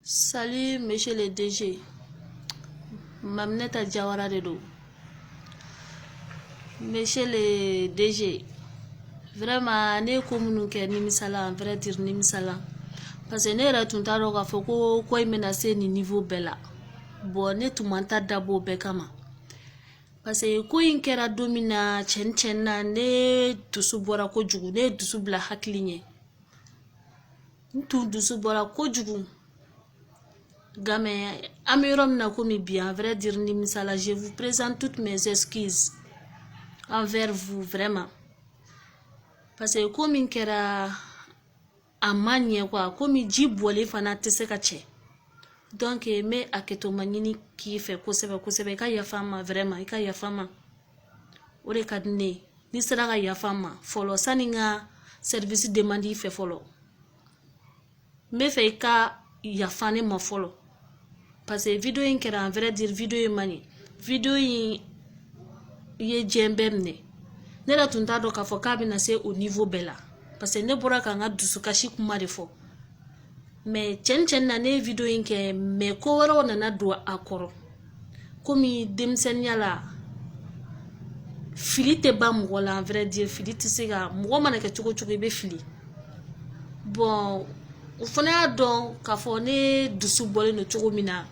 Salut monsieur le DG. Maminata Jawara de don. Monsieur le DG. Vraiment, ne ye ko minnu kɛ, nimisala, en vrai dire, nimisala. Parce que ne yɛrɛ tun t'a dɔn k'a fɔ ko ko in bɛna se nin niveau bɛɛ la. Bon, ne tun man ta dabɔ o bɛɛ kama. Parce que ko in kɛra don min na, cɛn cɛn na, ne dusu bɔra kojugu, ne ye dusu bila hakili ɲɛ. N tun dusu bɔra kojugu. Game an bɛ yɔrɔ min na komi bi, en vrai dire, nimisala, je vous présente toutes mes excuses envers vous, vraiment. Parce que ko min kɛra, a ma ɲɛ quoi, komi ji bɔlen fana tɛ se ka cɛ. Donc n bɛ hakɛtoma ɲini k'i fɛ kosɛbɛ kosɛbɛ. I ka yafa n ma, vraiment, i ka yafa n ma. O de ka di ne ye. N'i sera ka yafa n ma fɔlɔ, sani n ka service demande i fɛ fɔlɔ, n bɛ fɛ i ka yafa ne ma fɔlɔ. Parce que vidéo in kɛra, en vrai dire, vidéo in man ɲi. Vidéo in ye diɲɛ bɛɛ minɛ. Ne yɛrɛ tun t'a dɔn k'a fɔ k'a bɛna se o niveau bɛɛ la. Parce que ne bɔra ka n ka dusukasi kuma de fɔ. Mais cɛn cɛn na, ne ye vidéo in kɛ, mais ko wɛrɛw nana don a kɔrɔ. Komi denmisɛnninya la, fili tɛ ban mɔgɔ la, en vrai dire, fili tɛ se ka mɔgɔ mana kɛ cogo cogo, i bɛ fili. Bon, u fana y'a dɔn k'a fɔ ne dusu bɔlen don cogo min na,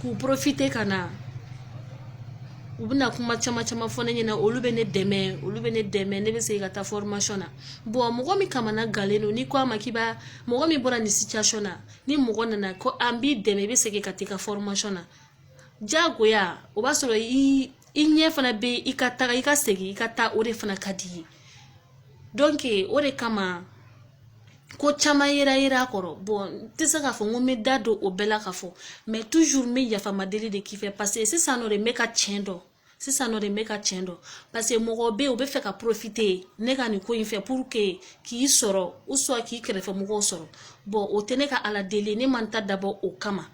k'u profiter ka na, u bɛna kuma caman caman fɔ ne ɲɛna. Olu bɛ ne dɛmɛ, olu bɛ ne dɛmɛ, ne bɛ segin ka taa formation na. Bon, mɔgɔ min kamana galen don, n'i ko a ma k'i b'a, mɔgɔ min bɔra nin situation na, ni mɔgɔ nana ko an b'i dɛmɛ, i bɛ segin ka taa i ka formation na, diyagoya o b'a sɔrɔ i ɲɛ fana bɛ i ka taga, i ka segin i ka taa, o de fana ka di i ye. Donc o de kama ko caman yera yera a kɔrɔ. Bon, n tɛ se k'a fɔ n ko n bɛ da don o bɛɛ la ka fɔ, mais toujours n bɛ yafamadeli de k'i fɛ, parce que sisan nɔ de n bɛ ka tiɲɛ dɔn, sisan nɔ de n bɛ ka tiɲɛ dɔn. Parce que mɔgɔw bɛ yen, u bɛ fɛ ka profiter ne ka nin ko in fɛ pour que k'i sɔrɔ ou soit k'i kɛrɛfɛ mɔgɔw sɔrɔ. Bon, o tɛ ne ka Ala deli. Ne man ta dabɔ o kama,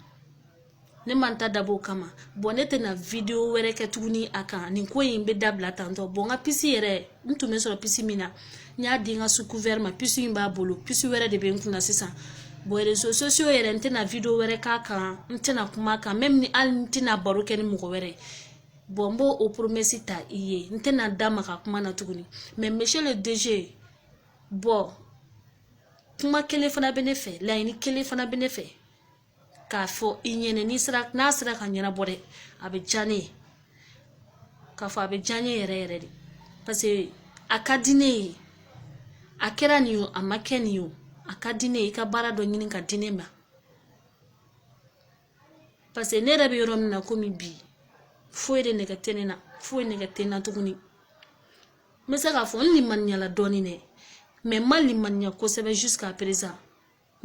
ne man ta dabɔ o kama. Bon, ne tɛna vidéo wɛrɛ kɛ tuguni a kan. Nin ko in bɛ dabila tantɔ. Bon, n ka puce yɛrɛ, n tun bɛ sɔrɔ puce min na, n y'a di n ka sous couvert ma, puce in b'a bolo. Puce wɛrɛ de bɛ n kunna sisan. Bon, réseaux sociaux yɛrɛ, n tɛna vidéo wɛrɛ k'a kan, n tɛna kuma a kan, même ni hali n tɛna baro kɛ ni mɔgɔ wɛrɛ ye. Bon, n b'o o promesse ta i ye, n tɛna da maga kuma na tuguni. Mais monsieur le DG, bon, kuma kelen fana bɛ ne fɛ, laɲini kelen fana bɛ ne fɛ k'a fɔ i ɲɛnɛ. N'i sera, n'a sera ka ɲɛnabɔ dɛ, a bɛ diya ne ye k'a fɔ, a bɛ diya n ye yɛrɛ yɛrɛ de. Parce que a ka di ne ye, a kɛra nin ye o, a ma kɛ nin ye o, a ka di ne ye i ka baara dɔ ɲini ka di ne ma. Parce que ne yɛrɛ bɛ yɔrɔ min na komi bi, foyi de nɛgɛ tɛ ne na, foyi nɛgɛ tɛ n na tuguni. N bɛ se k'a fɔ n limaniyala dɔɔni dɛ, mais n ma limaniya kosɛbɛ jusqu'à présent.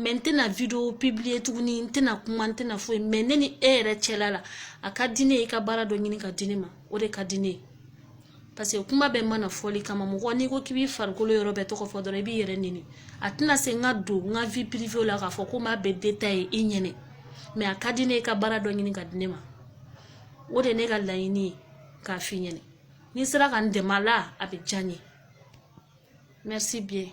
Mais n tɛna vidéo publier tuguni, n tɛna kuma, n tɛna foyi. Mais ne ni e yɛrɛ cɛla la, a ka di ne ye i ka baara dɔ ɲini ka di ne ma. O de ka di ne ye. Parce que kuma bɛɛ mana fɔli kama, mɔgɔ n'i ko k'i b'i farikolo yɔrɔ bɛɛ tɔgɔ fɔ dɔrɔn, i b'i yɛrɛ neni. A tɛna se n ka don n ka vie privée la k'a fɔ ko n b'a bɛɛ détailler i ɲɛnɛ. Mais a ka di ne ye i ka baara dɔ ɲini ka di ne ma. O de ye ne ka laɲini ye k'a f'i ɲɛnɛ. N'i sera ka n dɛmɛ a la, a bɛ diya n ye. Merci bien.